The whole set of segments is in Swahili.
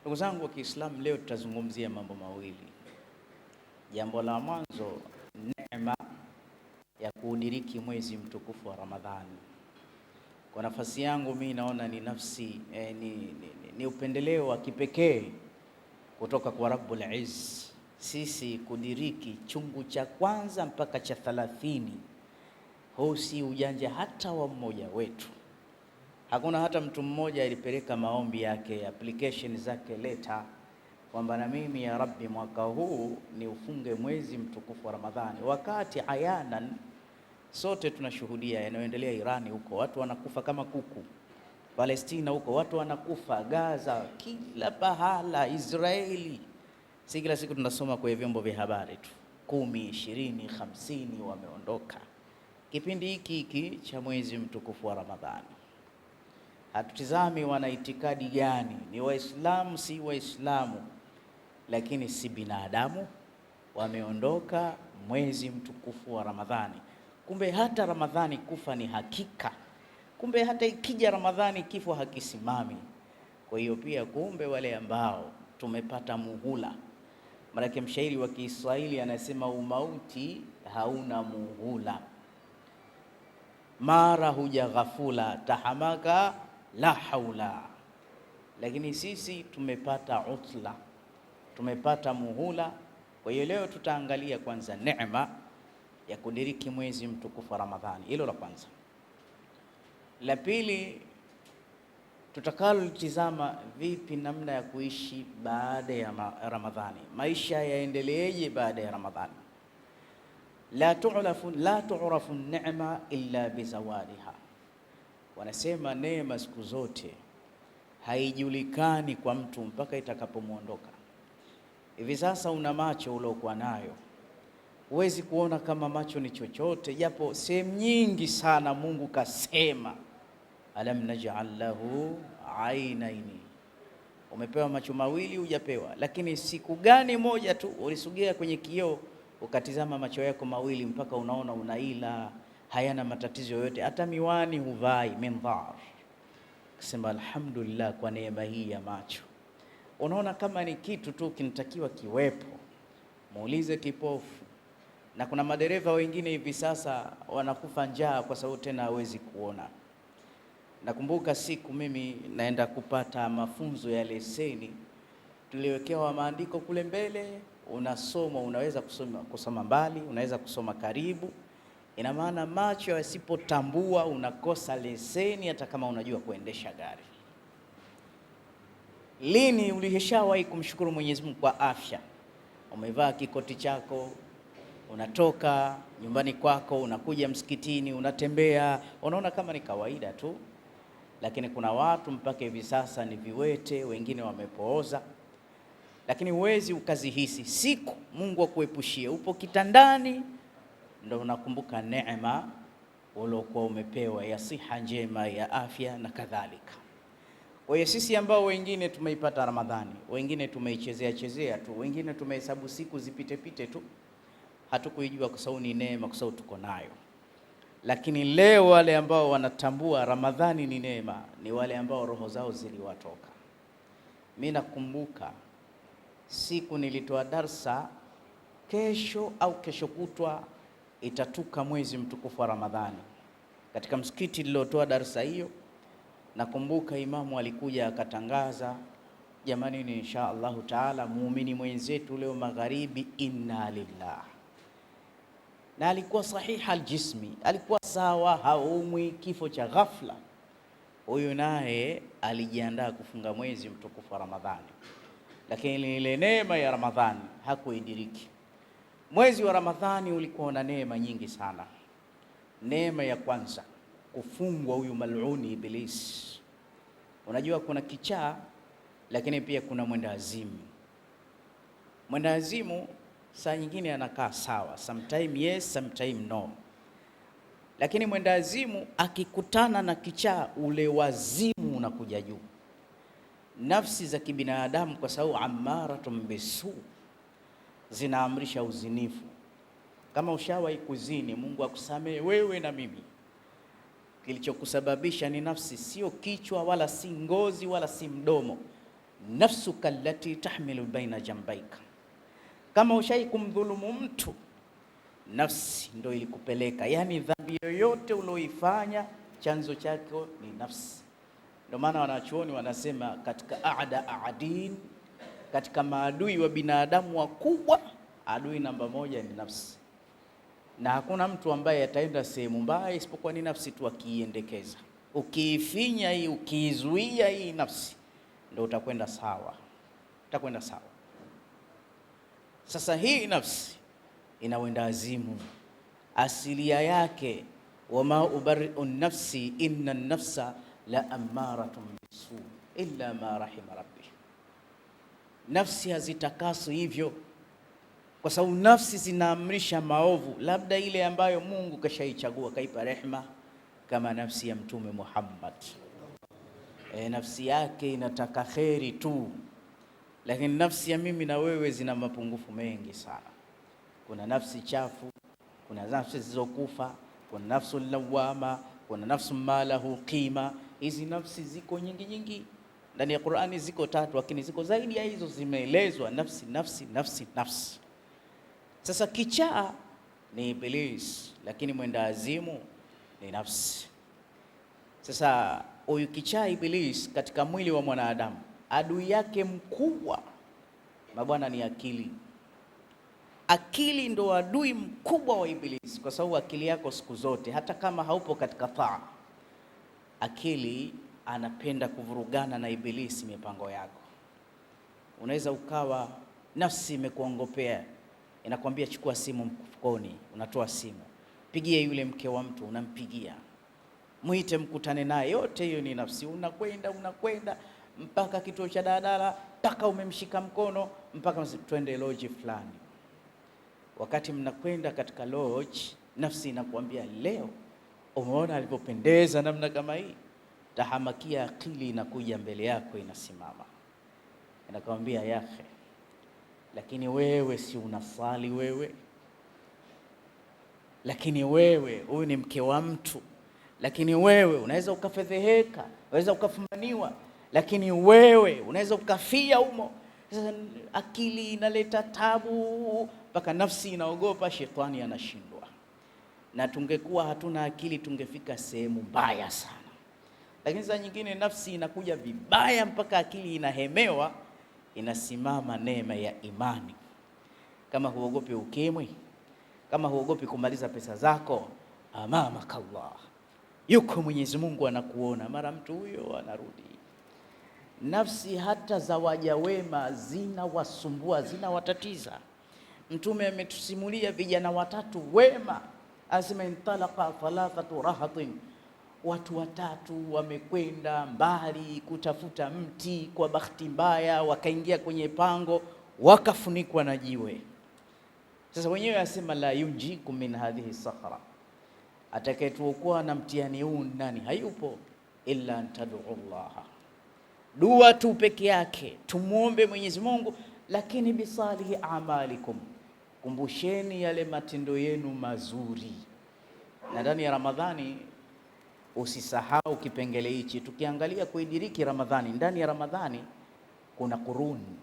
Ndugu zangu wa Kiislamu, leo tutazungumzia mambo mawili. Jambo la mwanzo, neema ya kuudiriki mwezi mtukufu wa Ramadhani. Kwa nafasi yangu mimi naona ni nafsi ni upendeleo wa kipekee kutoka kwa Rabbul Izz sisi kudiriki chungu cha kwanza mpaka cha 30. Huu si ujanja hata wa mmoja wetu. Hakuna hata mtu mmoja alipeleka maombi yake, application zake, leta kwamba na mimi ya Rabbi mwaka huu ni ufunge mwezi mtukufu wa Ramadhani, wakati ayanan sote tunashuhudia yanayoendelea Irani huko, watu wanakufa kama kuku. Palestina huko watu wanakufa, Gaza, kila pahala, Israeli. Si kila siku tunasoma kwenye vyombo vya habari tu, 10, 20, 50 wameondoka kipindi hiki hiki cha mwezi mtukufu wa Ramadhani. Hatutizami wana itikadi gani, ni Waislamu si Waislamu, lakini si binadamu, wameondoka mwezi mtukufu wa Ramadhani. Kumbe hata Ramadhani kufa ni hakika, kumbe hata ikija Ramadhani kifo hakisimami. Kwa hiyo pia kumbe wale ambao tumepata muhula, maanake mshairi wa Kiswahili anasema umauti hauna muhula, mara huja ghafula, tahamaka la haula. Lakini sisi tumepata utla, tumepata muhula. Kwa hiyo leo tutaangalia kwanza neema ya kudiriki mwezi mtukufu wa Ramadhani, hilo la kwanza. La pili tutakalolitizama, vipi namna ya kuishi baada ya Ramadhani, maisha yaendeleeje baada ya Ramadhani. La tu'rafu neema illa bizawaliha, wanasema neema siku zote haijulikani kwa mtu mpaka itakapomwondoka. Hivi sasa una macho uliokuwa nayo, huwezi kuona kama macho ni chochote, japo sehemu nyingi sana Mungu kasema alam naj'al lahu ainaini. Umepewa macho mawili, hujapewa. Lakini siku gani moja tu ulisogea kwenye kioo ukatizama macho yako mawili mpaka unaona unaila, hayana matatizo yoyote, hata miwani huvai, mindhar. Kusema alhamdulillah kwa neema hii ya macho. Unaona kama ni kitu tu kinatakiwa kiwepo. Muulize kipofu. Na kuna madereva wengine hivi sasa wanakufa njaa kwa sababu tena hawezi kuona. Nakumbuka siku mimi naenda kupata mafunzo ya leseni, tuliwekewa maandiko kule mbele, unasoma, unaweza kusoma mbali, unaweza kusoma karibu. Ina maana macho yasipotambua unakosa leseni hata kama unajua kuendesha gari. Lini ulishawahi kumshukuru Mwenyezi Mungu kwa afya? Umevaa kikoti chako, unatoka nyumbani kwako, unakuja msikitini, unatembea, unaona kama ni kawaida tu. Lakini kuna watu mpaka hivi sasa ni viwete, wengine wamepooza, lakini huwezi ukazihisi. Siku Mungu akuepushie, upo kitandani, ndo unakumbuka neema uliokuwa umepewa ya siha njema, ya afya na kadhalika. Kwa hiyo sisi ambao wengine tumeipata Ramadhani, wengine tumeichezea chezea tu, wengine tumehesabu siku zipite pite tu, hatukuijua kwa sababu ni neema, kwa sababu tuko nayo. Lakini leo wale ambao wanatambua Ramadhani ni neema ni wale ambao roho zao ziliwatoka. Mimi nakumbuka siku nilitoa darsa, kesho au kesho kutwa itatuka mwezi mtukufu wa Ramadhani. Katika msikiti niliotoa darsa hiyo, nakumbuka imamu alikuja akatangaza, jamani, ni insha Allahu taala muumini mwenzetu leo magharibi, inna lillah. Na alikuwa sahiha aljismi, alikuwa sawa, haumwi, kifo cha ghafla. Huyu naye alijiandaa kufunga mwezi mtukufu wa Ramadhani, lakini ile neema ya Ramadhani hakuidiriki. Mwezi wa Ramadhani ulikuwa na neema nyingi sana. Neema ya kwanza, kufungwa huyu maluni Iblis. Unajua kuna kichaa, lakini pia kuna mwenda azimu. Mwenda azimu saa nyingine anakaa sawa, sometime yes, sometime no. Lakini mwenda azimu akikutana na kichaa, ule wazimu unakuja juu. Nafsi za kibinadamu, kwa sababu ammaratun bisu, zinaamrisha uzinifu. Kama ushawahi kuzini, Mungu akusamehe wewe na mimi. Kilichokusababisha ni nafsi, sio kichwa wala si ngozi wala si mdomo. Nafsuka allati tahmilu baina jambaika, kama ushai kumdhulumu mtu, nafsi ndo ilikupeleka. Yani dhambi yoyote ulioifanya chanzo chake ni nafsi. Ndio maana wanachuoni wanasema katika aada aadin, katika maadui wa binadamu wakubwa, adui namba moja ni nafsi, na hakuna mtu ambaye ataenda sehemu mbaya isipokuwa ni nafsi tu akiiendekeza. Ukiifinya hii, ukiizuia hii nafsi, ndio utakwenda sawa, utakwenda sawa. Sasa hii nafsi inawenda azimu, asilia yake, wama ubariu nafsi inna nafsa la ammaratun bisu illa ma rahima rabbi. Nafsi hazitakaswi hivyo, kwa sababu nafsi zinaamrisha maovu, labda ile ambayo Mungu kashaichagua kaipa rehma, kama nafsi ya Mtume Muhammad. Nafsi yake inataka kheri tu, lakini nafsi ya mimi na wewe zina mapungufu mengi sana. Kuna nafsi chafu, kuna nafsi zilizokufa, kuna nafsu lawama, kuna nafsu malahu qima. Hizi nafsi ziko nyingi nyingi ndani ya Qur'ani, ziko tatu, lakini ziko zaidi ya hizo, zimeelezwa nafsi, nafsi, nafsi, nafsi. Sasa kichaa ni Iblis, lakini mwenda azimu ni nafsi. Sasa huyu kichaa Iblis katika mwili wa mwanadamu, adui yake mkubwa mabwana ni akili. Akili ndo adui mkubwa wa Ibilisi, kwa sababu akili yako siku zote, hata kama haupo katika taa, akili anapenda kuvurugana na Ibilisi mipango yako. Unaweza ukawa nafsi imekuongopea, inakwambia chukua simu mfukoni, unatoa simu, pigie yule mke wa mtu, unampigia, mwite mkutane naye, yote hiyo ni nafsi. Unakwenda unakwenda mpaka kituo cha daladala, mpaka umemshika mkono, mpaka twende loji fulani. Wakati mnakwenda katika lodge, nafsi inakuambia leo umeona alivyopendeza namna kama hii. Tahamakia, akili inakuja mbele yako, inasimama, inakwambia yahe, lakini wewe si unasali wewe, lakini wewe huyu ni mke wa mtu, lakini wewe unaweza ukafedheheka, unaweza ukafumaniwa, lakini wewe unaweza ukafia humo. Sasa akili inaleta tabu mpaka nafsi inaogopa, shetani anashindwa. Na tungekuwa hatuna akili tungefika sehemu mbaya sana, lakini saa nyingine nafsi inakuja vibaya mpaka akili inahemewa, inasimama neema ya imani. Kama huogopi ukimwi, kama huogopi kumaliza pesa zako, amamakallah, yuko Mwenyezi Mungu anakuona. Mara mtu huyo anarudi. Nafsi hata za waja wema zinawasumbua, zinawatatiza. Mtume ametusimulia vijana watatu wema, anasema intalaqa thalathatu rahatin, watu watatu wamekwenda mbali kutafuta mti, kwa bahati mbaya wakaingia kwenye pango wakafunikwa na jiwe. Sasa wenyewe asema la yunjikum min hadhihi sakhra, atakayetuokoa na mtihani huu nani? Hayupo, illa an tad'u Allah, dua tu peke yake, tumuombe Mwenyezi Mungu, lakini bisalihi amalikum, kumbusheni yale matendo yenu mazuri. Na ndani ya Ramadhani usisahau kipengele hichi. Tukiangalia kuidiriki Ramadhani, ndani ya Ramadhani kuna kuruni,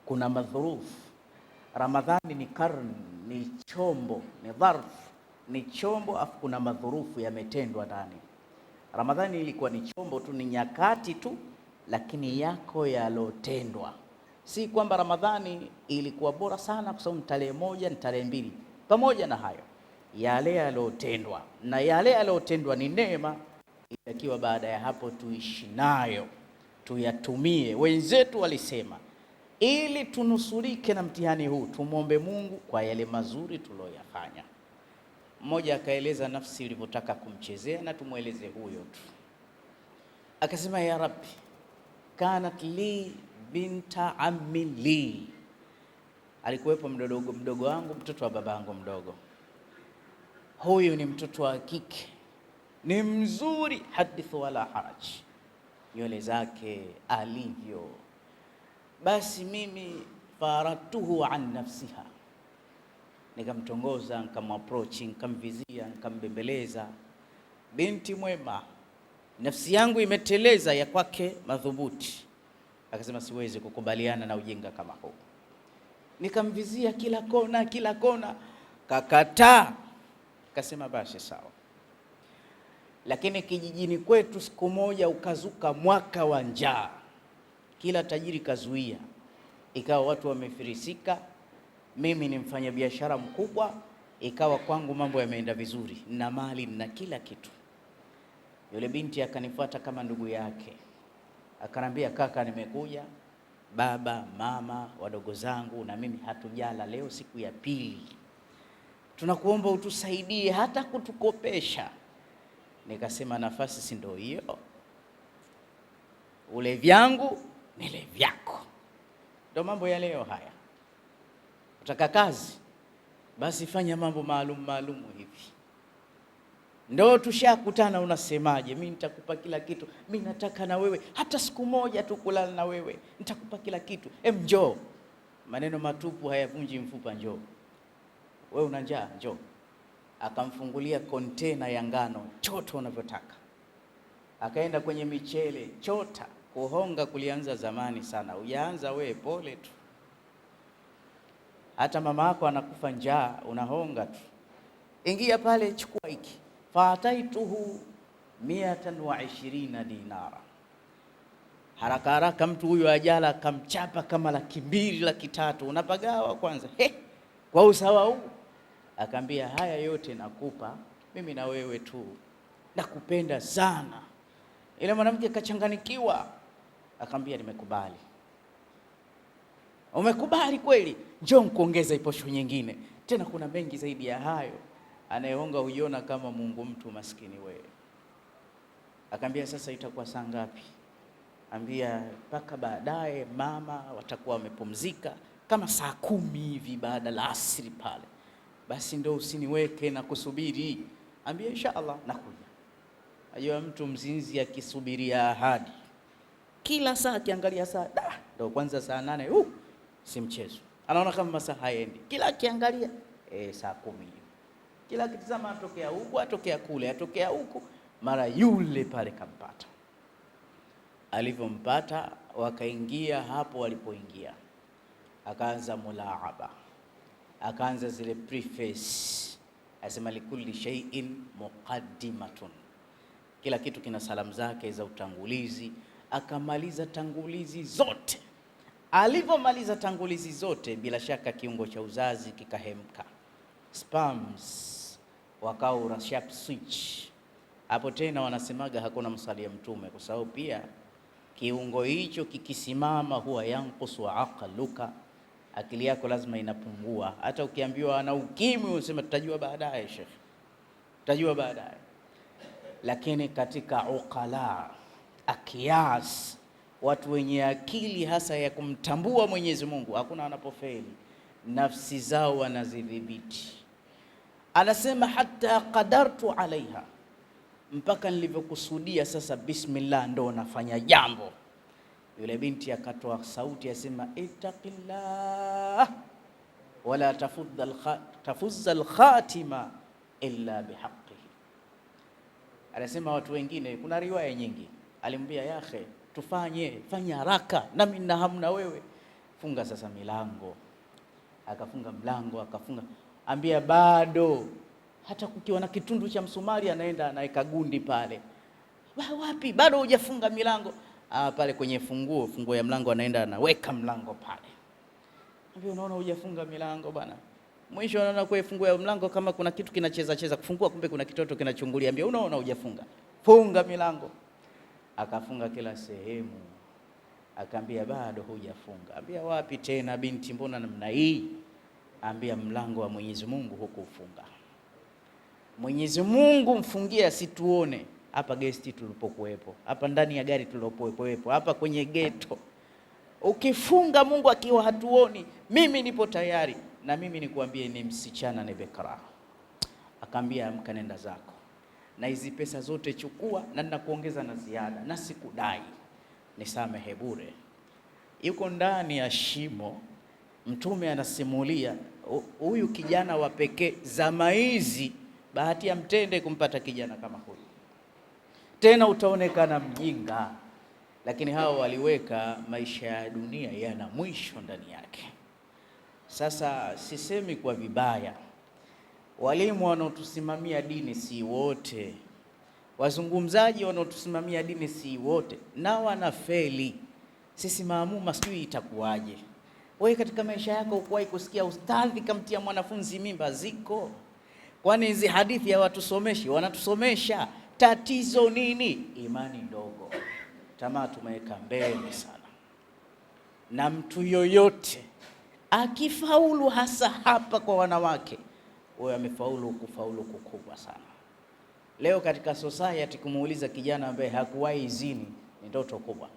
kuna madhurufu. Ramadhani ni karn, ni chombo, ni dharf, ni chombo, afu kuna madhurufu yametendwa ndani. Ramadhani ilikuwa ni chombo tu, ni nyakati tu, lakini yako yalotendwa. Si kwamba Ramadhani ilikuwa bora sana kwa sababu tarehe moja ni tarehe mbili. Pamoja na hayo, yale yalotendwa na yale yalotendwa ni neema, itakiwa baada ya hapo tuishi nayo, tuyatumie. Wenzetu walisema ili tunusurike na mtihani huu tumwombe Mungu kwa yale mazuri tuloyafanya. Mmoja akaeleza nafsi ilivyotaka kumchezea, na tumweleze huyo tu. Akasema, ya Rabbi, kanat li binta ammi li, alikuwepo mdogo mdogo wangu, mtoto wa babangu mdogo. Huyu ni mtoto wa kike, ni mzuri, hadithu wala haraj, nywele zake alivyo. Basi mimi faratuhu an nafsiha, nikamtongoza, nikamapproach, nikamvizia, nikambembeleza. Binti mwema, nafsi yangu imeteleza, ya kwake madhubuti. Akasema siwezi kukubaliana na ujinga kama huu. Nikamvizia kila kona, kila kona, kakataa. Akasema basi sawa. Lakini kijijini kwetu siku moja ukazuka mwaka wa njaa, kila tajiri kazuia, ikawa watu wamefirisika. Mimi ni mfanyabiashara mkubwa, ikawa kwangu mambo yameenda vizuri, na mali na kila kitu. Yule binti akanifuata kama ndugu yake, akanambia, kaka, nimekuja, baba mama wadogo zangu na mimi hatujala leo, siku ya pili, tunakuomba utusaidie hata kutukopesha. Nikasema nafasi si ndio hiyo, ule vyangu nile vyako. Ndio mambo ya leo haya. Utaka kazi, basi fanya mambo maalum maalum hivi. Ndo tushakutana, unasemaje? Mimi nitakupa kila kitu, mimi nataka na wewe hata siku moja tu kulala na wewe, nitakupa kila kitu, em, njoo. Maneno matupu hayavunji mfupa, njoo. Wewe una njaa, njoo. Akamfungulia kontena ya ngano, chota unavyotaka. Akaenda kwenye michele, chota. Kuhonga kulianza zamani sana, ujaanza wewe, pole tu. Hata mama yako anakufa njaa, unahonga tu. Ingia pale, chukua hiki. Faataituhu 120 dinara. Haraka haraka mtu huyu ajala akamchapa kama 200,000 300,000, unapagawa kwanza. He, kwa usawa huu. Akaambia haya yote nakupa mimi na wewe tu, nakupenda sana. Ile mwanamke kachanganikiwa, akaambia nimekubali. Umekubali kweli? Njoo nikuongeze iposho nyingine tena, kuna mengi zaidi ya hayo. Anayehonga huiona kama Mungu mtu maskini wewe. Akaambia sasa itakuwa saa ngapi? Ambia mpaka baadaye mama watakuwa wamepumzika kama saa 10 hivi baada la asri pale. Basi ndo usiniweke na kusubiri. Ambia inshallah nakuja. Ajua mtu mzinzi akisubiria ahadi kila saa akiangalia saa, da ndo kwanza saa 8, si mchezo. Anaona kama masaa hayaendi. Kila akiangalia saa 10. Kila akitazama atokea huku, atokea kule, atokea huku, mara yule pale kampata. Alivyompata wakaingia hapo walipoingia. Akaanza mulaaba. Akaanza zile preface. Asema likulli shay'in muqaddimatun. Kila kitu kina salamu zake za utangulizi. Akamaliza tangulizi zote. Alivyomaliza tangulizi zote, bila shaka kiungo cha uzazi kikahemka. Spams wakao sharp switch. Hapo tena wanasemaga hakuna msali ya mtume, kwa sababu pia kiungo hicho kikisimama huwa yankusu aqluka, akili yako lazima inapungua. Hata ukiambiwa ana ukimwi usema tutajua baadaye, shekhi, tutajua baadaye. Lakini katika uqala akias, watu wenye akili hasa ya kumtambua Mwenyezi Mungu, hakuna wanapofeli, nafsi zao wanazidhibiti. Anasema hatta qadartu alaiha, mpaka nilivyokusudia sasa, bismillah, ndo nafanya jambo. Yule binti akatoa sauti asema ittaqillah wala tafuzza alkhatima illa bihaqqihi. Anasema watu wengine, kuna riwaya nyingi, alimwambia yakhe, tufanye, fanya haraka, nami nina hamu na wewe, funga sasa milango. Akafunga mlango, akafunga, ambia bado, hata kukiwa na kitundu cha msumari anaenda anaweka gundi pale. Wapi, bado hujafunga milango? Pale kwenye funguo ya mlango anaenda anaweka mlango pale. Ambia unaona hujafunga milango bana. Mwisho anaona kwa funguo ya mlango kama kuna kitu kinacheza cheza kufungua, kumbe kuna kitoto kinachungulia. Ambia unaona hujafunga, funga milango. Akafunga kila sehemu. Akaambia bado hujafunga. Ambia wapi tena binti, mbona namna hii? Ambia mlango wa Mwenyezi Mungu hukufunga. Mwenyezi Mungu mfungie asituone. Hapa gesti tulipokuwepo, hapa ndani ya gari tulipokuwepo, hapa kwenye ghetto. Ukifunga Mungu akiwa hatuoni, mimi nipo tayari. Na mimi nikuambie ni msichana ni bekra. Akaambia amka nenda zako. Na hizi pesa zote chukua, na ninakuongeza na ziada, na sikudai. Nisamehe bure. Yuko ndani ya shimo, Mtume anasimulia huyu kijana wa pekee zama hizi, bahati ya mtende kumpata kijana kama huyu. Tena utaonekana mjinga. Lakini hao waliweka maisha ya dunia yana mwisho ndani yake. Sasa sisemi kwa vibaya, walimu wanaotusimamia dini si wote, wazungumzaji wanaotusimamia dini si wote, na wanafeli. Sisi maamuma sijui itakuwaje. Wewe katika maisha yako ukuwahi kusikia ustadhi kamtia mwanafunzi mimba? Ziko. Kwani hizi hadithi hawatusomeshi? Wanatusomesha. Tatizo nini? Imani ndogo, tamaa tumeweka mbele sana. Na mtu yoyote akifaulu, hasa hapa kwa wanawake, huyo amefaulu kufaulu kukubwa sana. Leo katika society kumuuliza kijana ambaye hakuwahi zini ni ndoto kubwa.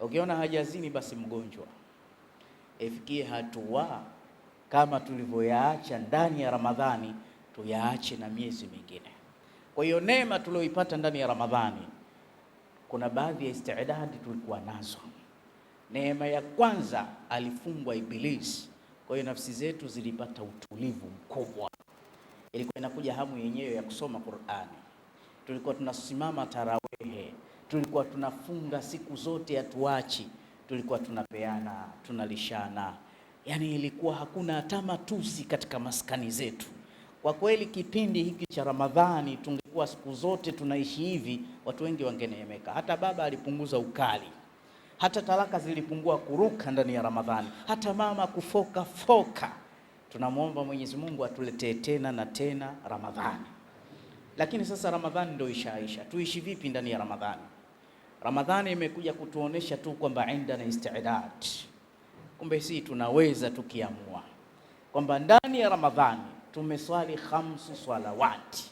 Ukiona hajazini basi mgonjwa. Ifikie hatua kama tulivyoyaacha ndani ya Ramadhani, tuyaache na miezi mingine. Kwa hiyo neema tulioipata ndani ya Ramadhani, kuna baadhi ya istidadi tulikuwa nazo. Neema ya kwanza, alifungwa Ibilisi, kwa hiyo nafsi zetu zilipata utulivu mkubwa. Ilikuwa inakuja hamu yenyewe ya kusoma Qur'ani, tulikuwa tunasimama tarawehe, tulikuwa tunafunga siku zote, hatuachi, tulikuwa tunapeana, tunalishana, yaani ilikuwa hakuna hata matusi katika maskani zetu. Kwa kweli kipindi hiki cha Ramadhani tungekuwa siku zote tunaishi hivi, watu wengi wangeneemeka. Hata baba alipunguza ukali, hata talaka zilipungua kuruka ndani ya Ramadhani, hata mama kufoka foka. Tunamwomba Mwenyezi Mungu atuletee tena na tena Ramadhani. Lakini sasa Ramadhani ndio ishaisha, tuishi vipi ndani ya Ramadhani? Ramadhani imekuja kutuonesha tu kwamba indana istidad, kumbe si tunaweza tukiamua kwamba ndani ya Ramadhani tumeswali khamsu salawati.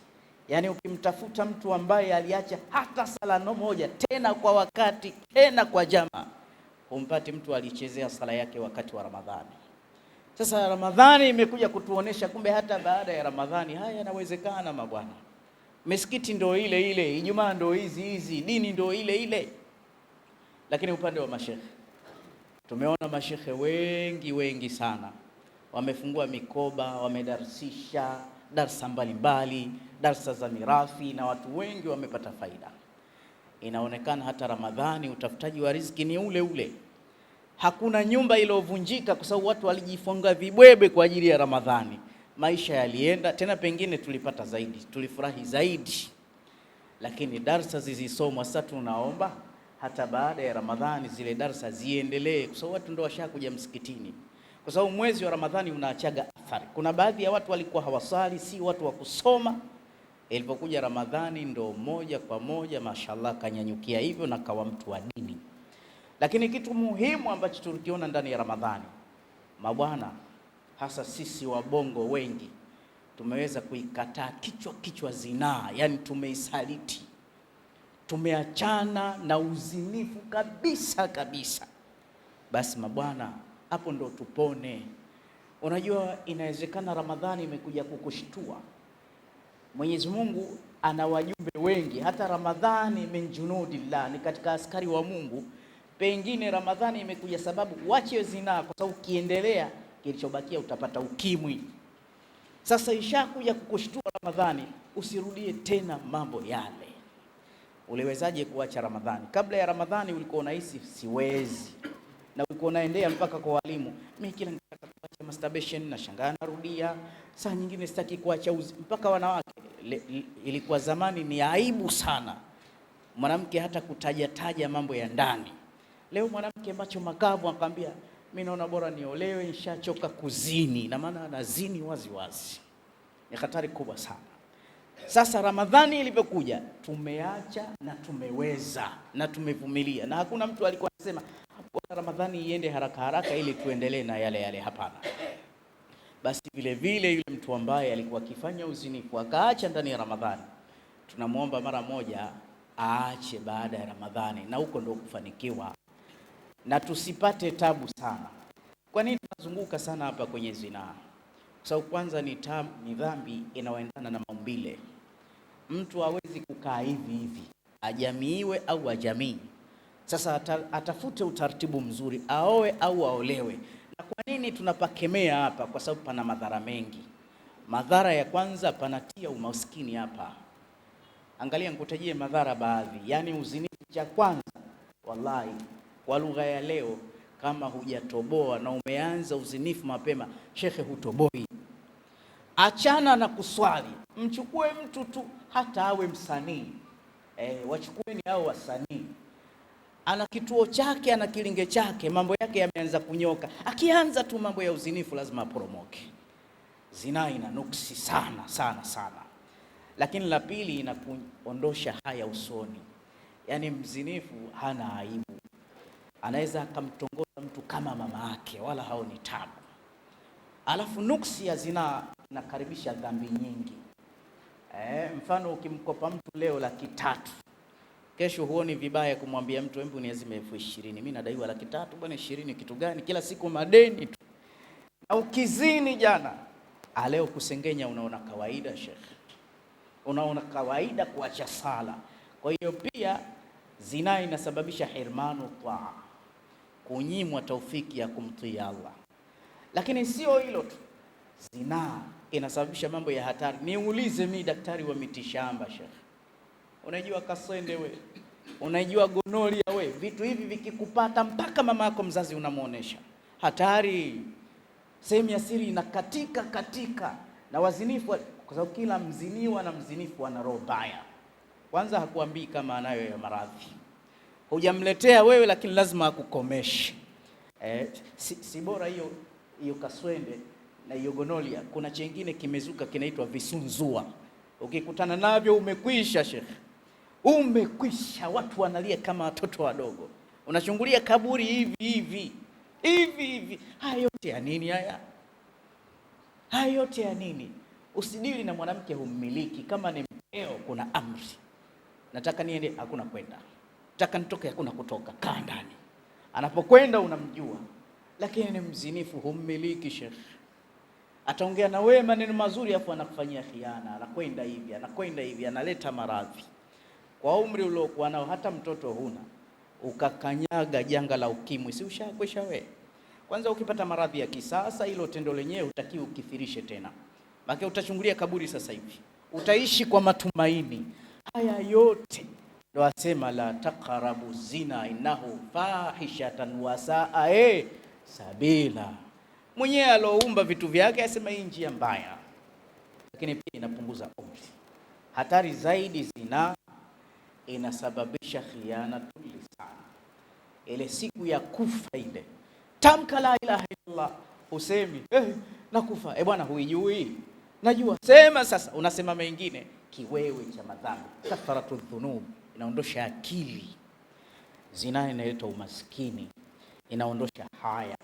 Yaani ukimtafuta mtu ambaye aliacha hata sala moja tena kwa wakati tena kwa jama, humpati mtu alichezea sala yake wakati wa Ramadhani. Sasa Ramadhani imekuja kutuonesha kumbe hata baada ya Ramadhani haya yanawezekana mabwana. Misikiti ndo ile ile, Ijumaa ndo hizi hizi, dini ndo ile ile. Lakini upande wa mashehe tumeona mashehe wengi wengi sana wamefungua mikoba, wamedarsisha darsa mbalimbali, darsa za mirathi, na watu wengi wamepata faida. Inaonekana hata Ramadhani utafutaji wa riziki ni ule ule. Hakuna nyumba iliyovunjika kwa sababu watu walijifunga vibwebe kwa ajili ya Ramadhani. Maisha yalienda tena, pengine tulipata zaidi, tulifurahi zaidi, lakini darsa zizisomwa. Sasa tunaomba hata baada ya Ramadhani zile darsa ziendelee, kwa sababu watu ndio washakuja msikitini, kwa sababu mwezi wa Ramadhani unaachaga athari. Kuna baadhi ya watu walikuwa hawasali, si watu wa kusoma. Ilipokuja Ramadhani ndo moja kwa moja, mashallah, kanyanyukia hivyo na kawa mtu wa dini. Lakini kitu muhimu ambacho tulikiona ndani ya Ramadhani, mabwana, hasa sisi wabongo wengi tumeweza kuikataa kichwa kichwa zinaa, yani tumeisaliti, tumeachana na uzinifu kabisa kabisa. Basi mabwana, hapo ndo tupone. Unajua, inawezekana Ramadhani imekuja kukushtua. Mwenyezi Mungu ana wajumbe wengi, hata Ramadhani min junudillah, ni katika askari wa Mungu. Pengine Ramadhani imekuja sababu wache zinaa, kwa sababu ukiendelea kilichobakia utapata ukimwi. Sasa ishakuja kukushtua Ramadhani, usirudie tena mambo yale. Uliwezaje kuacha Ramadhani? Kabla ya Ramadhani ulikuwa unahisi siwezi, na ulikuwa unaendea mpaka kwa walimu, mimi kila nikitaka kuacha masturbation na shangaa narudia, saa nyingine sitaki kuacha uzi, mpaka wanawake. Ilikuwa zamani ni aibu sana mwanamke hata kutaja taja mambo ya ndani. Leo mwanamke macho makavu akamwambia, mimi naona bora niolewe, nishachoka kuzini. Na maana anazini wazi wazi, ni hatari kubwa sana. Sasa Ramadhani ilivyokuja tumeacha na tumeweza na tumevumilia, na hakuna mtu alikuwa anasema bora Ramadhani iende haraka haraka ili tuendelee na yale yale. Hapana. Basi vile vile yule mtu ambaye alikuwa akifanya uzinifu akaacha ndani ya Ramadhani, tunamwomba mara moja aache baada ya Ramadhani, na huko ndio kufanikiwa, na tusipate tabu sana. Kwa nini tunazunguka sana hapa kwenye zinaa? Kwa sababu kwanza ni dhambi inayoendana na maumbile. Mtu hawezi kukaa hivi hivi, ajamiiwe au ajamii. Sasa atafute utaratibu mzuri, aoe au aolewe. Na kwa nini tunapakemea hapa? Kwa sababu pana madhara mengi. Madhara ya kwanza, panatia umaskini hapa. Angalia, nikutajie madhara baadhi. Yaani uzinifu, cha kwanza Wallahi, kwa lugha ya leo, kama hujatoboa na umeanza uzinifu mapema, shekhe, hutoboi. Achana na kuswali, mchukue mtu tu, hata awe msanii wachukueni hao wasanii ana kituo chake, ana kilinge chake, mambo yake yameanza kunyoka. Akianza tu mambo ya uzinifu lazima aporomoke. Zinaa ina nuksi sana sana sana, lakini la pili inakuondosha haya usoni. Yaani mzinifu hana aibu, anaweza akamtongoza mtu kama mama yake, wala haoni tabu. Alafu nuksi ya zinaa inakaribisha dhambi nyingi. Mfano ukimkopa mtu leo 300,000, kesho huoni vibaya kumwambia mtu hebu niazime 20,000, mimi nadaiwa 300,000 bwana, 20 kitu gani? Kila siku madeni tu. Na ukizini jana, leo kusengenya unaona kawaida shekhe, unaona kawaida kuacha sala. Kwa hiyo pia zinaa inasababisha hirmanu taa, kunyimwa taufiki ya kumtii Allah. Lakini sio hilo tu, zinaa inasababisha mambo ya hatari. Niulize mi daktari wa mitishamba shekhe, unajua kaswende we, unajua gonoria we, vitu hivi vikikupata mpaka mama yako mzazi unamuonesha hatari. Sehemu ya siri inakatika katika na wazinifu, kwa sababu kila mziniwa na mzinifu ana roho mbaya. Kwanza hakuambii kama anayo ya maradhi, hujamletea wewe, lakini lazima akukomeshe. Si bora hiyo hiyo kaswende na hiyo gonoria, kuna chengine kimezuka kinaitwa visunzua. Ukikutana navyo umekwisha shekhe, umekwisha. Watu wanalia kama watoto wadogo, unachungulia kaburi hivi hivi hivi hivi. Haya yote ya nini? Haya haya yote ya nini? Usidili na mwanamke hummiliki. Kama ni mkeo, kuna amri, nataka niende, hakuna kwenda, nataka nitoke, hakuna kutoka, kaa ndani. Anapokwenda unamjua, lakini ni mzinifu, hummiliki shekhe. Ataongea na wewe maneno mazuri, afu anakufanyia khiana, anakwenda hivi, anakwenda hivi, analeta maradhi. Kwa umri uliokuwa nao, hata mtoto huna, ukakanyaga janga la ukimwi, si ushakwisha we? Kwanza ukipata maradhi ya kisasa, hilo tendo lenyewe hutakiwi ukithirishe tena, maana utachungulia kaburi sasa hivi, utaishi kwa matumaini. Haya yote ndo asema la taqrabu zina innahu fahishatan wasaa sabila. Mwenyewe aloumba vitu vyake asema hii njia mbaya, lakini pia inapunguza umri. Hatari zaidi, zina inasababisha khianatul lisan. Ile siku ya kufa ile, tamka la ilaha illallah, usemi nakufa. Bwana, huijui? Najua. Sema sasa, unasema mengine, kiwewe cha madhambi, kathratu dhunub, inaondosha akili. Zina inaleta umaskini, inaondosha haya.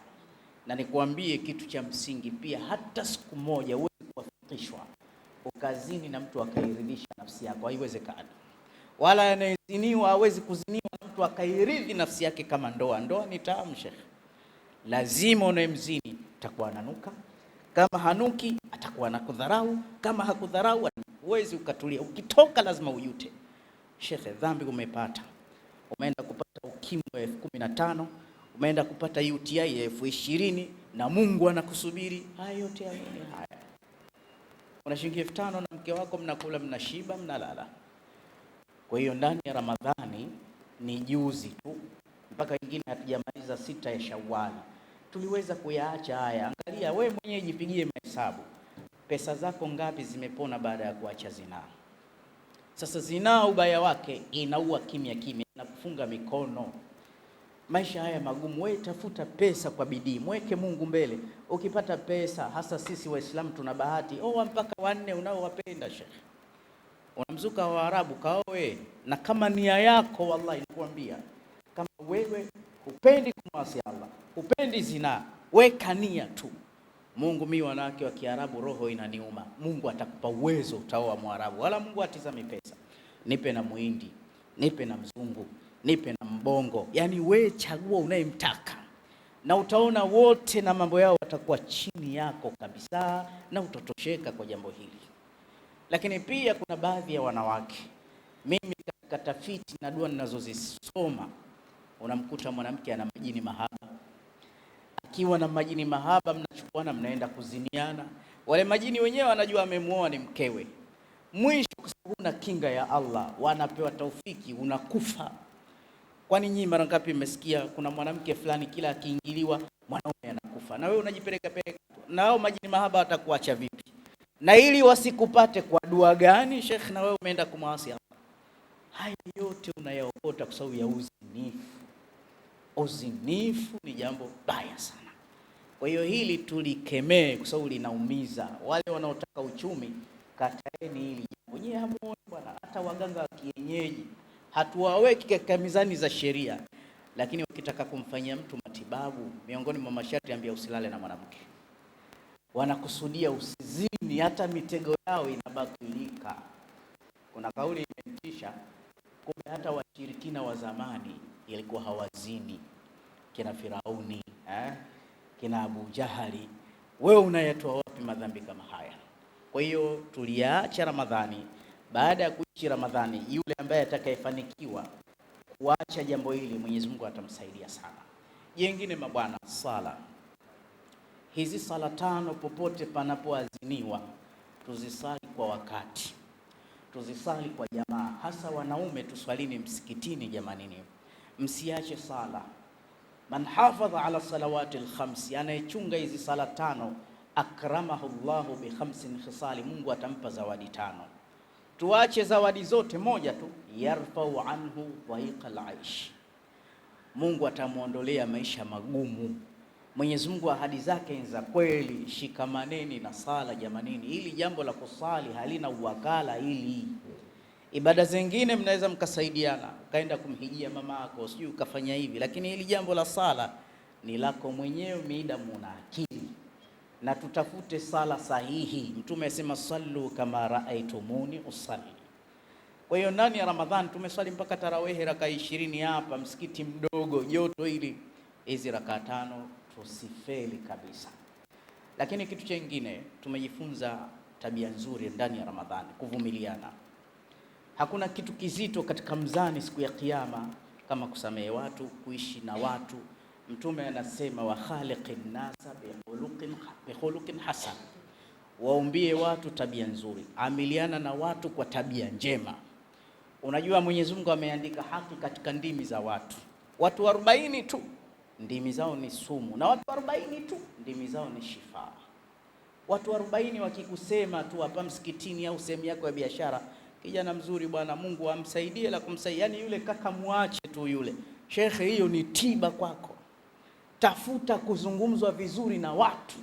Na nikuambie kitu cha msingi pia, hata siku moja huwezi kuwafikishwa ukazini na mtu akairidhisha nafsi yako, haiwezekani. Wala anayeziniwa hawezi kuziniwa na mtu akairidhi nafsi yake kama ndoa. Ndoa ni tamu shekhe, lazima unayemzini atakuwa ananuka. Kama hanuki atakuwa anakudharau, kama hakudharau huwezi ukatulia. Ukitoka lazima ujute shekhe, dhambi umepata. Umeenda kupata ukimwi wa 15,000, umeenda kupata UTI ya 20,000, na Mungu anakusubiri. Haya yote ya nini haya? Una shilingi 5,000 na mke wako, mnakula, mnashiba, mnalala. Kwa hiyo ndani ya Ramadhani ni juzi tu, mpaka wengine hatujamaliza 6 ya Shawwal, tuliweza kuyaacha haya. Angalia we mwenyewe, jipigie mahesabu, pesa zako ngapi zimepona baada ya kuacha zinaa? Sasa zinaa ubaya wake inaua kimya kimya na kufunga mikono. Maisha haya magumu, wewe tafuta pesa kwa bidii, mweke Mungu mbele. Ukipata pesa, hasa sisi Waislamu tuna bahati, oa mpaka 4 unaowapenda shekhe. Unamzuka Waarabu, kaoe. Na kama nia yako, wallahi nakwambia, kama wewe hupendi kumwasi Allah, hupendi zinaa, weka nia tu, Mungu, mimi wanawake wa Kiarabu roho inaniuma. Mungu atakupa uwezo, utaoa Mwarabu. Wala Mungu atizami pesa. Nipe na Muhindi, nipe na Mzungu, nipe na Mbongo. Yani we chagua unayemtaka, na utaona wote na mambo yao watakuwa chini yako kabisa, na utatosheka kwa jambo hili. Lakini pia kuna baadhi ya wanawake, mimi katika tafiti na dua ninazozisoma, unamkuta mwanamke ana majini mahaba. Akiwa na majini mahaba, mnachukuana mnaenda kuziniana. Wale majini wenyewe wanajua amemuoa ni mkewe. Mwisho, kwa sababu una kinga ya Allah, wanapewa taufiki, unakufa. Kwani nyinyi mara ngapi mmesikia kuna mwanamke fulani kila akiingiliwa mwanaume anakufa, na wewe unajipeleka peleka, na hao majini mahaba watakuacha vipi? Na ili wasikupate kwa dua gani, Sheikh, na wewe umeenda kumwasi Allah? Haya yote unayaokota kwa sababu ya uzinifu. Uzinifu ni jambo baya sana. Kwa hiyo hili tulikemee kwa sababu linaumiza. Wale wanaotaka uchumi, kataeni hili jambo. Nyie hamuoni bwana, hata waganga wa kienyeji hatuwaweki katika mizani za sheria, lakini wakitaka kumfanyia mtu matibabu, miongoni mwa masharti ambia usilale na mwanamke. Wanakusudia usizini, hata mitego yao inabatilika. Kuna kauli imenitisha, kumbe hata washirikina wa zamani ilikuwa hawazini, kina Firauni kina Abu Jahali. Wewe unayatoa wapi madhambi kama haya? Kwa hiyo tuliacha Ramadhani. Baada ya kuishi Ramadhani, yule ambaye atakayefanikiwa kuacha jambo hili, Mwenyezi Mungu atamsaidia sana. Jengine mabwana, sala hizi sala tano, popote panapoaziniwa tuzisali kwa wakati, tuzisali kwa jamaa, hasa wanaume tuswalini msikitini. Jamanini, msiache sala. Man hafadha ala salawati alkhamsi, anayechunga hizi sala tano, akramahu Llahu bi khamsin khisali, Mungu atampa zawadi tano. Tuache zawadi zote, moja tu, yarfau anhu dhaiqa alaish, Mungu atamwondolea maisha magumu. Mwenyezi Mungu ahadi zake ni za kweli. Shikamaneni na sala jamanini, hili jambo la kusali halina uwakala. Hili ibada zingine mnaweza mkasaidiana, ukaenda kumhijia mama yako, sijui ukafanya hivi, lakini hili jambo la sala ni lako mwenyewe, midamu una akili. Na tutafute sala sahihi. Mtume asema sallu kama raaitumuni usalli. Kwa hiyo ndani ya Ramadhani tumeswali mpaka tarawehe raka 20 hapa msikiti mdogo, joto hili, hizi raka tano tusifeli kabisa. Lakini kitu chengine tumejifunza tabia nzuri ndani ya Ramadhani, kuvumiliana. Hakuna kitu kizito katika mzani siku ya Kiyama kama kusamehe watu, kuishi na watu. Mtume anasema wa khaliqin nasa bi khuluqin hasan, waumbie watu tabia nzuri, amiliana na watu kwa tabia njema. Unajua Mwenyezi Mungu ameandika haki katika ndimi za watu. Watu 40 tu ndimi zao ni sumu, na watu 40 tu ndimi zao ni shifaa. Watu 40 wakikusema tu hapa msikitini au sehemu yako ya biashara, kijana mzuri bwana, Mungu amsaidie la kumsaidia, yani yule kaka muache tu yule shekhe, hiyo ni tiba kwako. Tafuta kuzungumzwa vizuri na watu.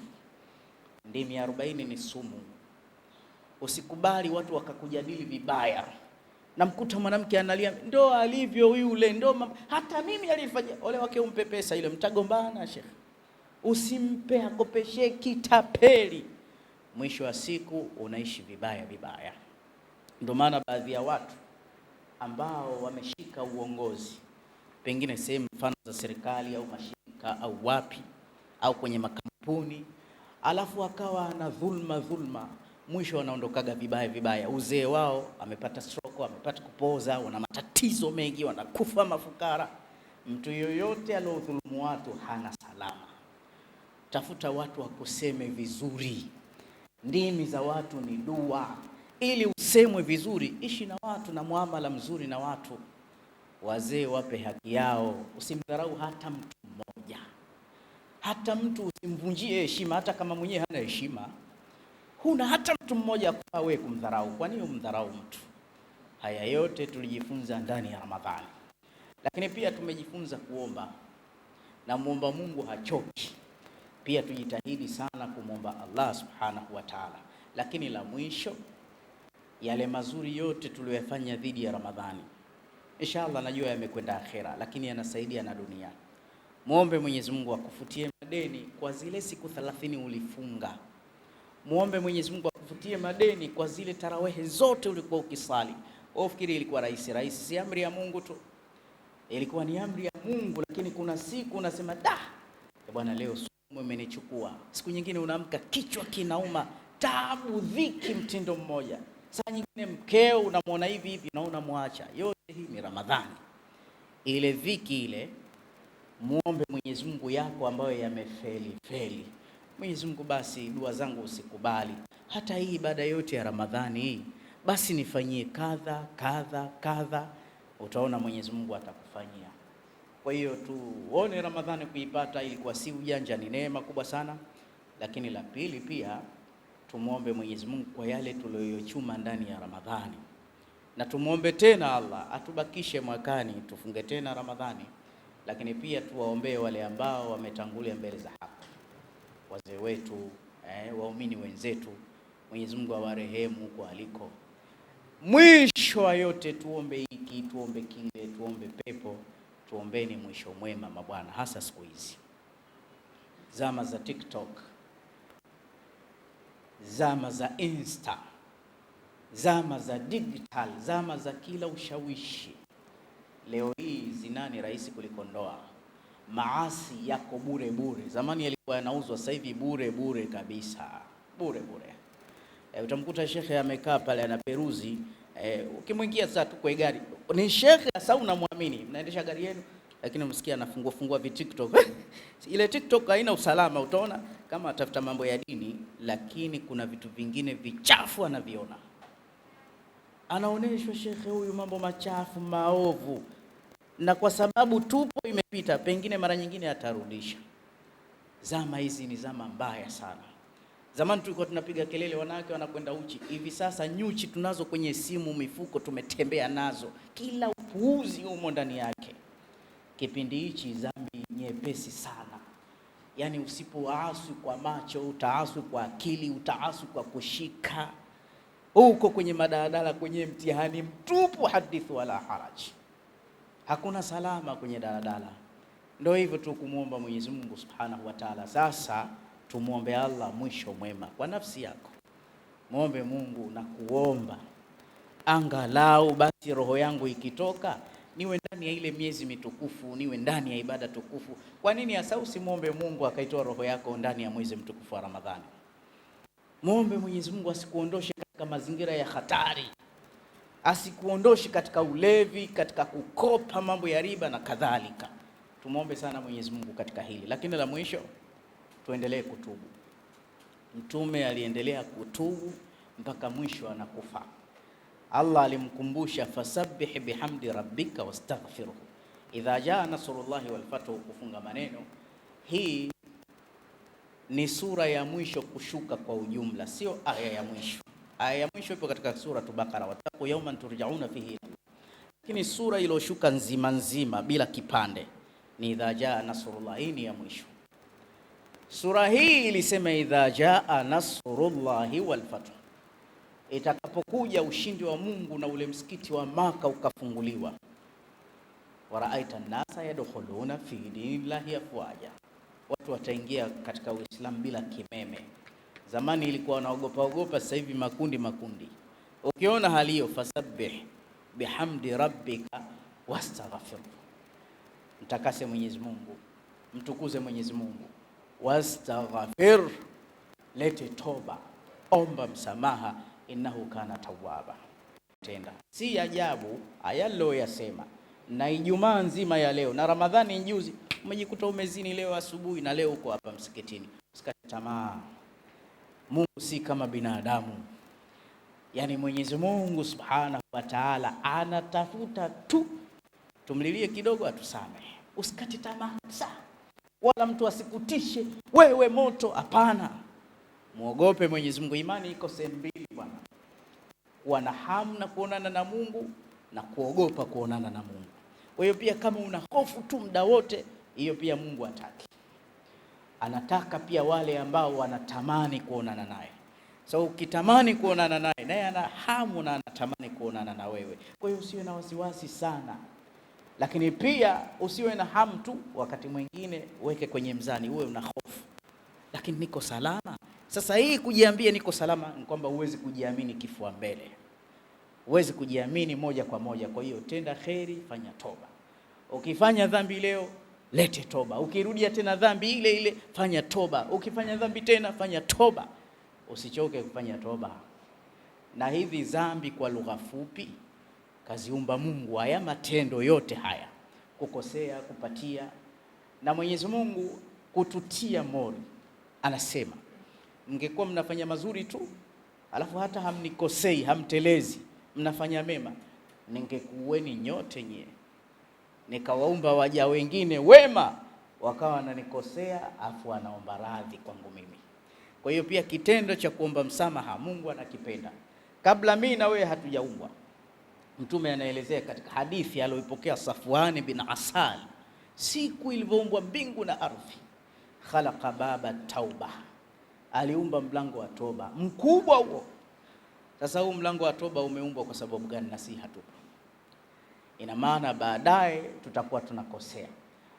Ndimi 40 ni sumu. Usikubali watu wakakujadili vibaya. Namkuta mwanamke analia, ndo alivyo yule, ndo hata mimi alifanya. Ole wake umpe pesa ile, mtagombana shekhe. Usimpe, akopeshe kitapeli. Mwisho wa siku unaishi vibaya vibaya. Ndio maana baadhi ya watu ambao wameshika uongozi, pengine sehemu mfano za serikali au mashirika au wapi au kwenye makampuni, alafu akawa na dhulma dhulma, mwisho wanaondokaga vibaya vibaya. Uzee wao amepata stroke, amepata kupoza, wana matatizo mengi, wanakufa mafukara. Mtu yoyote aliodhulumu watu hana salama. Tafuta watu wakuseme vizuri. Ndimi za watu ni dua. Ili usemwe vizuri, ishi na watu na muamala mzuri na watu. Wazee wape haki yao, usimdharau hata mtu mmoja, hata mtu usimvunjie heshima, hata kama mwenyewe hana heshima. Huna hata mtu mmoja kwa wewe kumdharau. Kwa nini umdharau mtu? Haya yote tulijifunza ndani ya Ramadhani, lakini pia tumejifunza kuomba, na muomba Mungu hachoki. Pia tujitahidi sana kumwomba Allah subhanahu wa ta'ala. Lakini la mwisho, yale mazuri yote tuliyofanya dhidi ya Ramadhani, inshallah najua yamekwenda akhera, lakini yanasaidia na dunia. Muombe Mwenyezi Mungu akufutie madeni kwa zile siku 30 ulifunga. Muombe Mwenyezi Mungu akufutie madeni kwa zile tarawehe zote ulikuwa ukisali. Wewe ufikiri ilikuwa rahisi rahisi? Si amri ya Mungu tu, ilikuwa ni amri ya Mungu, lakini kuna siku unasema da bwana, leo sumu imenichukua. Siku nyingine unaamka kichwa kinauma, taabu, dhiki, mtindo mmoja. Saa nyingine mkeo unamwona hivi hivi na unamwacha. Yote hii ni Ramadhani. Ile dhiki ile, muombe Mwenyezi Mungu yako ambayo yamefeli feli. Mwenyezi Mungu, basi dua zangu usikubali, hata hii ibada yote ya Ramadhani hii basi nifanyie kadha kadha kadha, utaona Mwenyezi Mungu atakufanyia. Kwa hiyo tuone Ramadhani kuipata ilikuwa si ujanja, ni neema kubwa sana. Lakini la pili pia tumwombe Mwenyezi Mungu kwa yale tuliyochuma ndani ya Ramadhani, na tumwombe tena Allah atubakishe mwakani tufunge tena Ramadhani, lakini pia tuwaombee wale ambao wametangulia mbele za haki, wazee wetu, waumini wenzetu. Mwenyezi Mungu awarehemu kwa aliko. Mwisho wa yote tuombe hiki, tuombe kile, tuombe pepo, tuombeni mwisho mwema mabwana, hasa siku hizi zama za TikTok, zama za Insta, zama za digital, zama za kila ushawishi. Leo hii zinaa ni rahisi kuliko ndoa. Maasi yako bure bure. Zamani yalikuwa yanauzwa, sasa hivi bure bure kabisa, bure bure. Utamkuta shekhe amekaa pale anaperuzi. Ukimwingia sasa tu kwa gari ni shekhe, sasa unamwamini, mnaendesha gari yenu, lakini umsikia anafungua fungua vi TikTok. Ile TikTok haina usalama, utaona kama atafuta mambo ya dini, lakini kuna vitu vingine vichafu anaviona. Anaoneshwa shekhe huyu mambo machafu maovu, na kwa sababu tupo imepita, pengine mara nyingine atarudisha. Zama hizi ni zama mbaya sana. Zamani tulikuwa tunapiga kelele wanawake wanakwenda uchi, hivi sasa nyuchi tunazo kwenye simu, mifuko tumetembea nazo, kila upuuzi humo ndani yake. Kipindi hichi dhambi nyepesi sana, yaani usipoasi kwa macho utaasi kwa akili, utaasi kwa kushika. Huko kwenye madaladala kwenye mtihani mtupu, hadithu wala haraj, hakuna salama kwenye daladala. Ndio hivyo tu, kumwomba Mwenyezi Mungu Subhanahu wa Ta'ala. Sasa tumwombe Allah mwisho mwema kwa nafsi yako, mwombe Mungu na kuomba angalau basi roho yangu ikitoka niwe ndani ya ile miezi mitukufu, niwe ndani ya ibada tukufu. Kwa nini hasa usimwombe Mungu akaitoa roho yako ndani ya mwezi mtukufu wa Ramadhani? Mwombe Mwenyezi Mungu asikuondoshe katika mazingira ya hatari, asikuondoshe katika ulevi, katika kukopa mambo ya riba na kadhalika. Tumwombe sana Mwenyezi Mungu katika hili. Lakini la mwisho, tuendelee kutubu. Mtume aliendelea kutubu mpaka mwisho anakufa. Allah alimkumbusha fasabbih bihamdi rabbika wastaghfirhu idha jaa nasrullahi wal fathu. Kufunga maneno, hii ni sura ya mwisho kushuka kwa ujumla, sio aya ya mwisho. Aya ya mwisho ipo katika sura Bakara, wattaqu yawman turjauna fihi, lakini sura iliyoshuka nzima nzima bila kipande ni idha jaa nasrullah. Hii ni ya mwisho. Sura hii ilisema idha jaa nasrullahi wal fathu, itakapokuja ushindi wa Mungu na ule msikiti wa Maka ukafunguliwa, waraaita nasa yadkhuluna fi dinillahi afwaja, watu wataingia katika Uislamu bila kimeme. Zamani ilikuwa wanaogopa ogopa, sasa hivi makundi makundi. Ukiona hali hiyo, fasabbih bihamdi rabbika wastaghfir, mtakase Mwenyezi Mungu, mtukuze Mwenyezi Mungu, wastaghfir, lete toba, omba msamaha, innahu kana tawwaba. Tenda si ajabu haya yasema na Ijumaa nzima ya leo na Ramadhani juzi, umejikuta umezini leo asubuhi na leo uko hapa msikitini. Usikate tamaa. Mungu si kama binadamu, yaani Mwenyezi Mungu Subhanahu wa Ta'ala anatafuta tu tumlilie kidogo atusamehe. Usikate tamaa sana, wala mtu asikutishe wewe moto. Hapana, muogope Mwenyezi Mungu. Imani iko sehemu mbili bwana, kuwa na hamu na kuonana na Mungu na kuogopa kuonana na Mungu. Kwa hiyo pia kama una hofu tu muda wote, hiyo pia Mungu hataki. Anataka pia wale ambao wanatamani kuonana naye. So ukitamani kuonana naye, naye ana hamu na anatamani kuonana na wewe. Kwa hiyo usiwe na wasiwasi sana, lakini pia usiwe na hamu tu, wakati mwingine uweke kwenye mzani, uwe una hofu, lakini niko salama. Sasa hii kujiambia niko salama ni kwamba huwezi kujiamini kifua mbele, huwezi kujiamini moja kwa moja. Kwa hiyo tenda kheri, fanya toba. Ukifanya dhambi leo, lete toba. Ukirudia tena dhambi ile ile, fanya toba. Ukifanya dhambi tena, fanya toba. Usichoke kufanya toba. Na hivi dhambi kwa lugha fupi kaziumba Mungu haya matendo yote haya, kukosea, kupatia, na Mwenyezi Mungu kututia mori, anasema mngekuwa mnafanya mazuri tu alafu hata hamnikosei, hamtelezi, mnafanya mema, ningekuweni nyote nyie. Nikawaumba waja wengine wema wakawa wananikosea, afu wanaomba radhi kwangu mimi. Kwa hiyo pia kitendo cha kuomba msamaha Mungu anakipenda. Kabla mimi na wewe hatujaumbwa, Mtume anaelezea katika hadithi aliyoipokea Safwani bin Asal, siku ilivyoumbwa mbingu na ardhi, khalaqa baba tauba, aliumba mlango wa toba mkubwa huo. Sasa huu mlango wa toba umeumbwa kwa sababu gani? Na si hatupo. Ina maana baadaye tutakuwa tunakosea.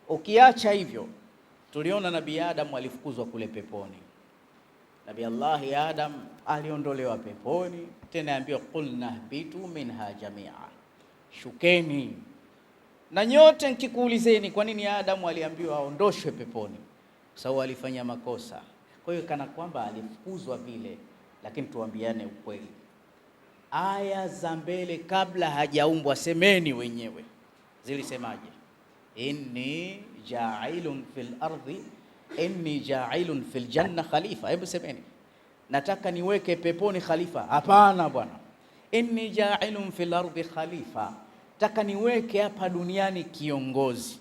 Ukiacha hivyo, tuliona Nabii Adam alifukuzwa kule peponi. Nabii Allahi Adam aliondolewa peponi, tena ambiwa qulna hbitu minha jamia, shukeni na nyote. Nkikuulizeni, kwa nini Adamu aliambiwa aondoshwe peponi? Kwa sababu alifanya makosa. Kwa hiyo kana kwamba alifukuzwa vile, lakini tuambiane ukweli, aya za mbele kabla hajaumbwa, semeni wenyewe zilisemaje? Inni ja'ilun fil ardi inni ja'ilun fil janna khalifa. Hebu semeni, nataka niweke peponi khalifa. Hapana bwana, inni ja'ilun fil ardi khalifa, taka niweke hapa duniani kiongozi.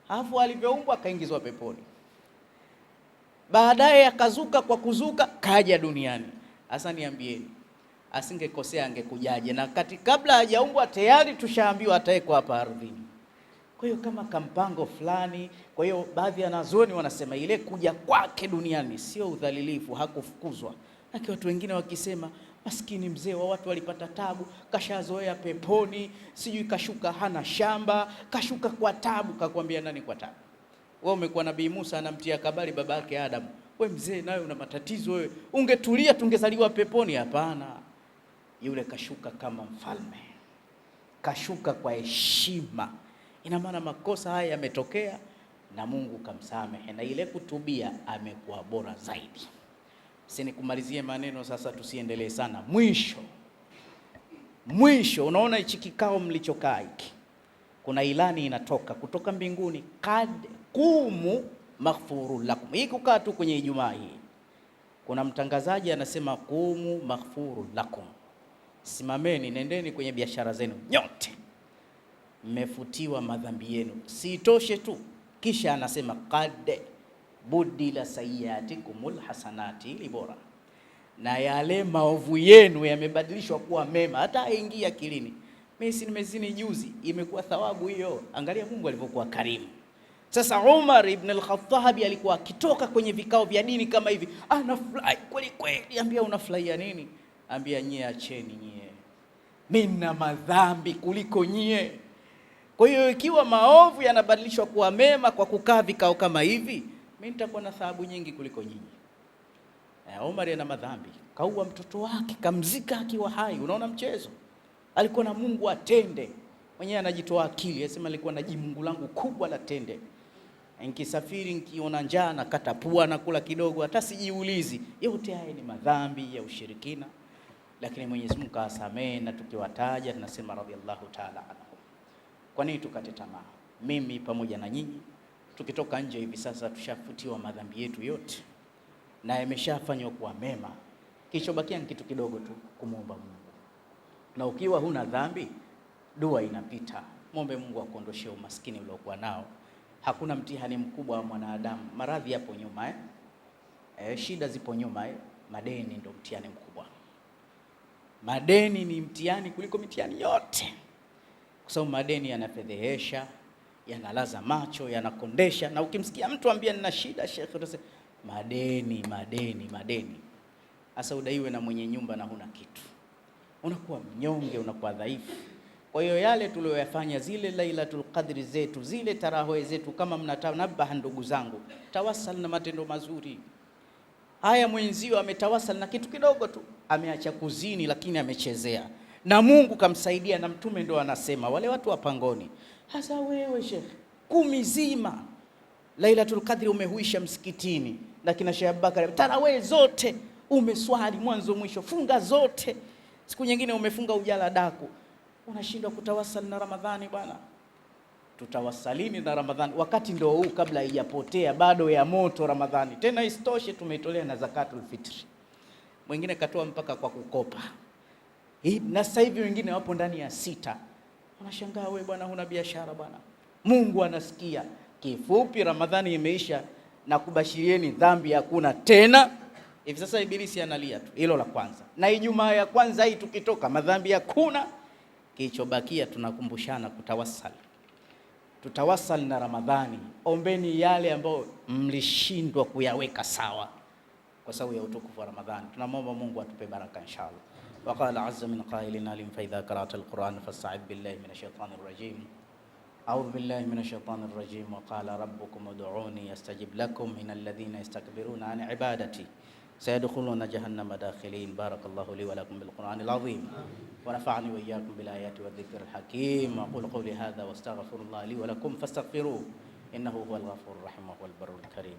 Alafu alivyoumbwa akaingizwa peponi, baadaye akazuka kwa kuzuka kaja duniani. Sasa niambieni, asingekosea angekujaje? Na kati kabla hajaumbwa tayari tushaambiwa atawekwa hapa ardhini. Kwa hiyo kama kampango fulani. Kwa hiyo baadhi ya wanazuoni wanasema ile kuja kwake duniani sio udhalilifu, hakufukuzwa. Lakini watu wengine wakisema maskini mzee wa watu walipata tabu, kashazoea peponi, sijui kashuka hana shamba, kashuka kwa tabu. Kakwambia nani kwa tabu? Wewe umekuwa Nabii Musa anamtia kabali babake Adam. We mzee nawe una matatizo wewe, ungetulia tungezaliwa peponi. Hapana, yule kashuka kama mfalme, kashuka kwa heshima. Ina maana makosa haya yametokea na Mungu kamsamehe, na ile kutubia amekuwa bora zaidi. Sinikumalizie maneno sasa, tusiendelee sana. Mwisho mwisho, unaona hichi kikao mlichokaa hiki, kuna ilani inatoka kutoka mbinguni, kad kumu maghfuru lakum. Hii kukaa tu kwenye Ijumaa hii, kuna mtangazaji anasema kumu maghfuru lakum, simameni, nendeni kwenye biashara zenu nyote, mmefutiwa madhambi yenu. Siitoshe tu, kisha anasema qad budila sayyiatikumul hasanati, ili bora na yale maovu yenu yamebadilishwa kuwa mema. Hata aingia akilini, mimi si nimezini juzi, imekuwa thawabu hiyo. Angalia Mungu alivyokuwa karimu. Sasa Umar ibn al-Khattab alikuwa akitoka kwenye vikao vya dini kama hivi, anafurahi kweli kweli. Ambia unafurahia nini? Ambia nyie acheni nyie, mimi na madhambi kuliko nyie. Kwa hiyo ikiwa maovu yanabadilishwa kuwa mema kwa kukaa vikao kama hivi, mimi nitakuwa na thawabu nyingi kuliko nyinyi. Omar ana madhambi, kaua mtoto wake, kamzika akiwa hai. Unaona mchezo? Alikuwa na Mungu atende mwenyewe, anajitoa akili, anasema alikuwa na jimungu langu kubwa la tende, nikisafiri nikiona njaa nakata pua na kula kidogo, hata sijiulizi. Yote haya ni madhambi ya ushirikina, lakini Mwenyezi Mungu kawasamehe, na tukiwataja tunasema radhiallahu ta'ala anhu. Kwa nini tukate tamaa? Mimi pamoja na nyinyi tukitoka nje hivi sasa tushafutiwa madhambi yetu yote na yameshafanywa kuwa mema. Kilichobakia ni kitu kidogo tu, kumwomba Mungu. Na ukiwa huna dhambi, dua inapita. Mwombe Mungu akuondoshee umaskini uliokuwa nao. Hakuna mtihani mkubwa wa mwanadamu. Maradhi yapo nyuma shida zipo nyuma Madeni ndio mtihani mkubwa. Madeni ni mtihani kuliko mitihani yote, kwa sababu madeni yanafedhehesha, yanalaza macho, yanakondesha. Na ukimsikia mtu ambia nina shida shekhe, utasema madeni, madeni, madeni. Sasa udaiwe na mwenye nyumba na huna kitu, unakuwa mnyonge, unakuwa dhaifu. Kwa hiyo yale tuliyoyafanya, zile Lailatul Qadri zetu, zile tarawehe zetu, kama mnatanabaha ndugu zangu, tawasal na matendo mazuri haya. Mwenzio ametawasal na kitu kidogo tu, ameacha kuzini, lakini amechezea na Mungu kamsaidia, na Mtume ndo anasema wale watu wa pangoni. Hasa wewe shekhe, 10 zima Lailatul Qadri umehuisha msikitini na kina Sheikh Abubakar, tarawehe zote umeswali mwanzo mwisho, funga zote, siku nyingine umefunga ujala daku, unashindwa kutawasal na Ramadhani bwana. Tutawasalini na Ramadhani, wakati ndio huu, kabla haijapotea bado ya moto Ramadhani. Tena isitoshe tumeitolea na zakatul fitri, mwingine katoa mpaka kwa kukopa. Na sasa hivi wengine wapo ndani ya 6. Unashangaa wewe bwana, huna biashara bwana, Mungu anasikia. Kifupi, Ramadhani imeisha na kubashirieni dhambi hakuna tena. Hivi sasa Ibilisi analia tu, hilo la kwanza. Na Ijumaa ya kwanza hii tukitoka, madhambi hakuna. Kilichobakia tunakumbushana kutawasal, tutawasal na Ramadhani. Ombeni yale ambayo mlishindwa kuyaweka sawa kwa sababu ya utukufu wa Ramadhani. Tunamwomba Mungu atupe baraka inshallah. Waqala azza min qailin alim fa idha qara'ta alquran fasta'idh billahi minash shaitani rrajim. A'udhu billahi minash shaitani rrajim. Wa qala rabbukum ud'uni astajib lakum innal ladhina yastakbiruna an ibadati sayadkhuluna jahannama dakhilin. Barakallahu li wa lakum bil qur'anil azim wa nafa'ani wa iyyakum bil ayati wadh dhikril hakim. Aqulu qawli hadha wastaghfirullaha li wa lakum fastaghfiruhu innahu huwal ghafurur rahim wa huwal barrul karim.